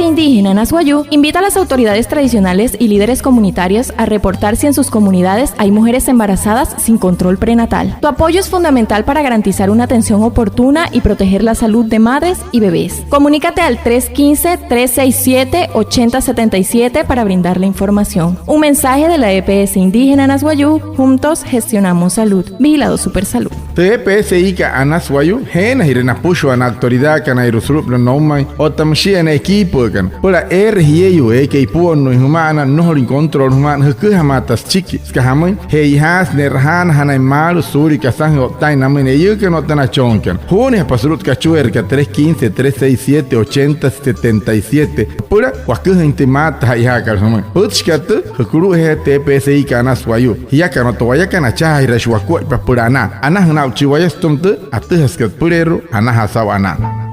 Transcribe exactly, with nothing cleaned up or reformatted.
Indígena Anas Wayuu invita a las autoridades tradicionales y líderes comunitarios a reportar si en sus comunidades hay mujeres embarazadas sin control prenatal. Tu apoyo es fundamental para garantizar una atención oportuna y proteger la salud de madres y bebés. Comunícate al tres quince, tres seis siete, ochenta setenta y siete para brindar la información. Un mensaje de la E P S Indígena Anas Wayuu, juntos gestionamos salud. Vigilado Supersalud. Tü E P S I-ka Anas Wayuu, jeenajirü napüshua na autoridadkanairua sulu'upünaa noumain otta müshia na equipoakana, süpüla eere jieyuu eekai ipuonnuuin jüma'ana, nnojolüin control jüma'ana, jüküjamaata süchiki. Süka jamüin, che'ojaasü ne'rajaanajanain maalü suulia kasajüin o'ttaain namüin na eiyuukana otta na achooinkana. Juunijapa sulu'u tü kachueerükat tres quince, tres seis siete, ochenta setenta y siete süpüla waküjüin tü maata che'ojaakat jümüin. Pütchikat tüü, jükulu'ujeejatü tü E P S I-ka Anas Wayuu. Jiakana otta wayakana, achajaajiraashii wakuaippa süpüla anaa. Anajüna aa'uchii waya sütüma tü atüjasükat süpüleerua anajaa saa'u anaa.